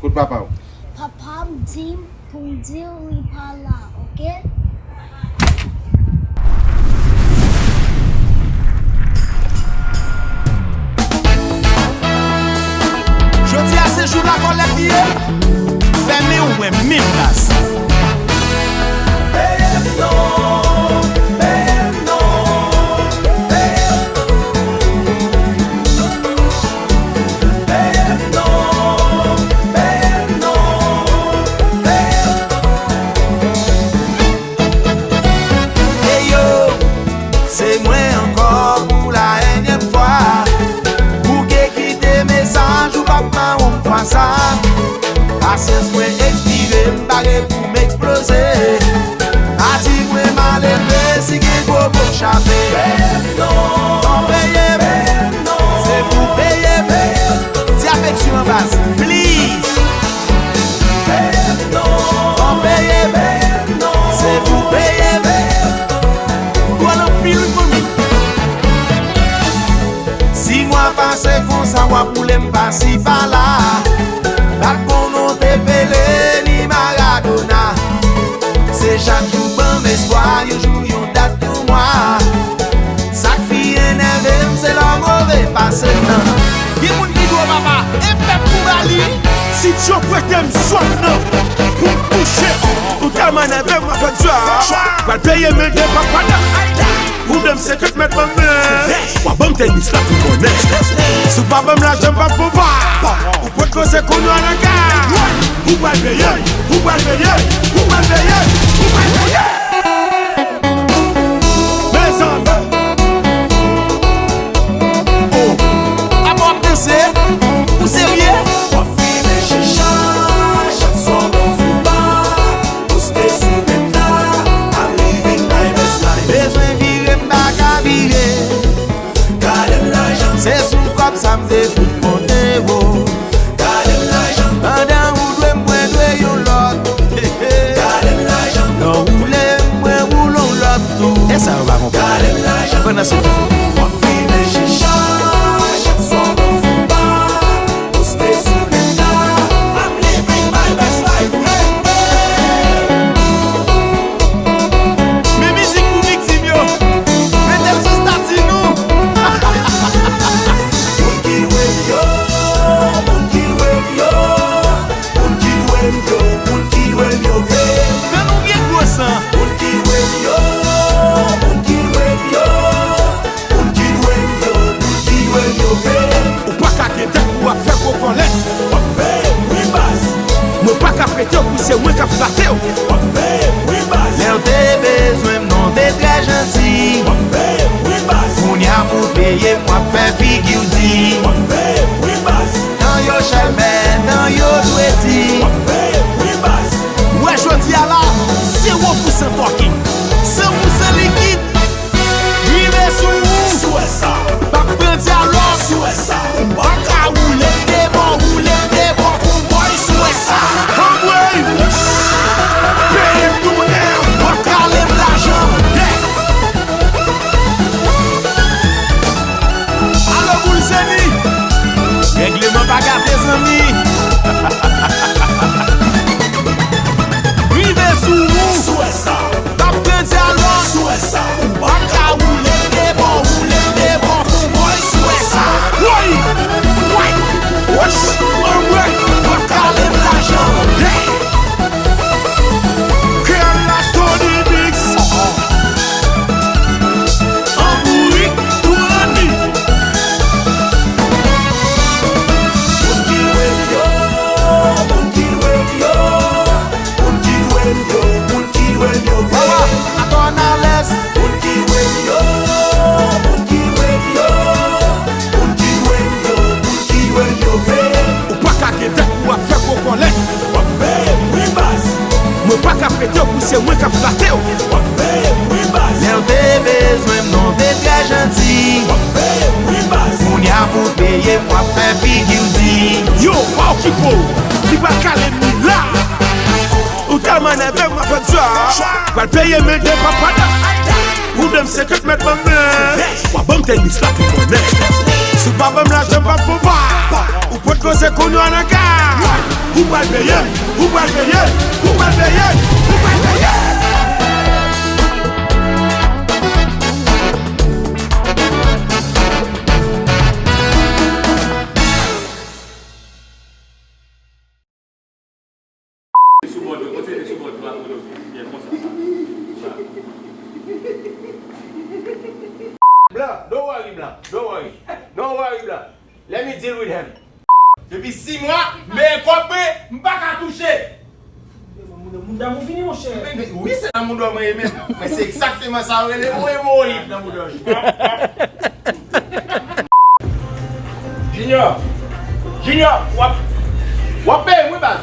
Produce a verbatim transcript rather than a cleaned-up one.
Kot papa w? Papa m di m pou m di l li pa la, oke? Jodi a se jou lakòlèt li ye. Fèmen w wè menm baz. Hey yo, se mwen ankò pou la ènyèm fwa. Bouke kite mesaj ou p ap mawon m fwa sa. Pasyans mwen ekspire, m pare pou m eksploze. Pati mwen malelve, si gen gwo mo k chape. Fò peye m, se pou peye m. Ti afeksyon an baz, please. Fò peye m, se pou peye m. Dwòl anpil wi fanmi. Si mwa pase konsa w ap woule m pasi pala. Bat bon non te pele ni Maradona. Se chak jou ban m espwa, yon jou yon dat yon mwa. Sa k pi enève m se lè w move pase m nan. Gen moun ki di w papa, e pèp pou ba li. Si Djo prete m zòn nan pou m touche, ou tèlman enève m, mwen fè djwa. Pral peye men gen papa nan. Ou menm senkant mèt ban mwen. W a ban m tenis la pou konnen. Si w pa ban m lajan m p ap fon pa. Ou pot koze kounye a nan ka. Ou pral peye, ou pral peye, ou pral peye, ou pral peye. Mezanmi. Oh. Apa w ap danse? Ou serye? W ap fimen chicha, chak swa w nan fouba. Poste sou Insta, I'm living my best life. Bezwen vire m pa ka vire. Gade m lajan. Se sou kòb sa m te fout monte wo. Gade m lajan. Pandan ou dwe m mwen dwe yon lòt. Gade m lajan. Lè w woule m mwen woule yon lòt tou. E sa yo pa konprann. Gade m lajan. Pandan se tan. W ap fimen chicha, chak swa w nan fouba. Poste sou Insta, I'm living my best life. Hey, hey. Men mizik pou viktim yo. Mete l sou estati nou. Moun ki lwe m yo, moun ki lwe m yo, moun ki lwe m yo, moun ki lwe m yo, hey. Tan nou gen gwo san. Moun ki lwe m yo, moun ki lwe m yo. Moun ki lwe m yo, moun ki lwe m yo, peye m. Ou pa ka gen dèt pou w ap fè gwo kòlèt. W ap peye m wi baz. Mwen pa ka prete w pou se mwen k ap flate w. W ap peye m wi baz. Lè w te bezwen m non w te trè janti. W ap peye m wi baz. Kounye a pou peye m w ap fè figi w di. W ap peye m wi baz. Tan yo chèlbè, tan yo dwe di. W ap peye m wi baz. Ou wè jodi a la, zewo pousan talking, san pousan likid. Rive sou ou. Si w wè sa. P ap pran dyalòg. Si w wè sa. Ou pa ka woule m de bò, woule m de bò, konbòy, si w wè sa. Anmwey. Peye m tounen. W ap kale m lajan. Yeah. Alo boul zeni. Règleman pa gate zanmi. Rive sou ou. Si w wè sa. T ap pran dyalòg. Si w wè sa. Ou pa ka woule m de bò, woule m de bò, konbòy, si w wè sa. Woy! Woy! Woch! Anmwey! W ap kale m lajan. Yeah! Kreyòl la Tony Mix. An bourik tou ranni. Moun ki lwe m yo, moun ki lwe m yo, moun ki lwe m yo, moun ki lwe m yo. Wawa, atò ann alèz. Moun ki lwe m yo, moun ki lwe m yo, moun ki lwe m yo, moun ki lwe m yo, peye m. Ou pa ka gen dèt pou w ap fè gwo kòlèt. W ap peye m wi baz. Mwen pa ka prete w pou se mwen k ap flate w. W ap peye m wi baz. Lè w te bezwen m non w te trè janti. W ap peye m wi baz. Kounye a pou peye m w ap fè figi w di. Yo, pa okipe w. Li pral kale m li la. Ou tèlman nève m ap fè djwa. Pral peye men gen papa nan. Ou menm senkant mèt ban mwen. W a ban m tenis la pou konnen. Si w pa ban m lajan m p ap fon pa. Ou pot Koze kounye a nan ka. Ou pral peye, ou pral peye, ou pral peye, ou pral peye. Sou bòdwo, kontinye sou bòdwo a, Dodo. Byen, konsa. Blan, don't worry, Blan. Don't worry. Don't worry, Blan. Let me deal with him. Depi sis mwa, m peye kòb mwen, m pa ka touche. Moun damou fini, monchè. Men, men, wi, se damou dò mwen ye menm. Men se egzakteman sa yo rele yon emowoyid damou dò. Junior! Junior! W ap, w ap peye m, wi, baz.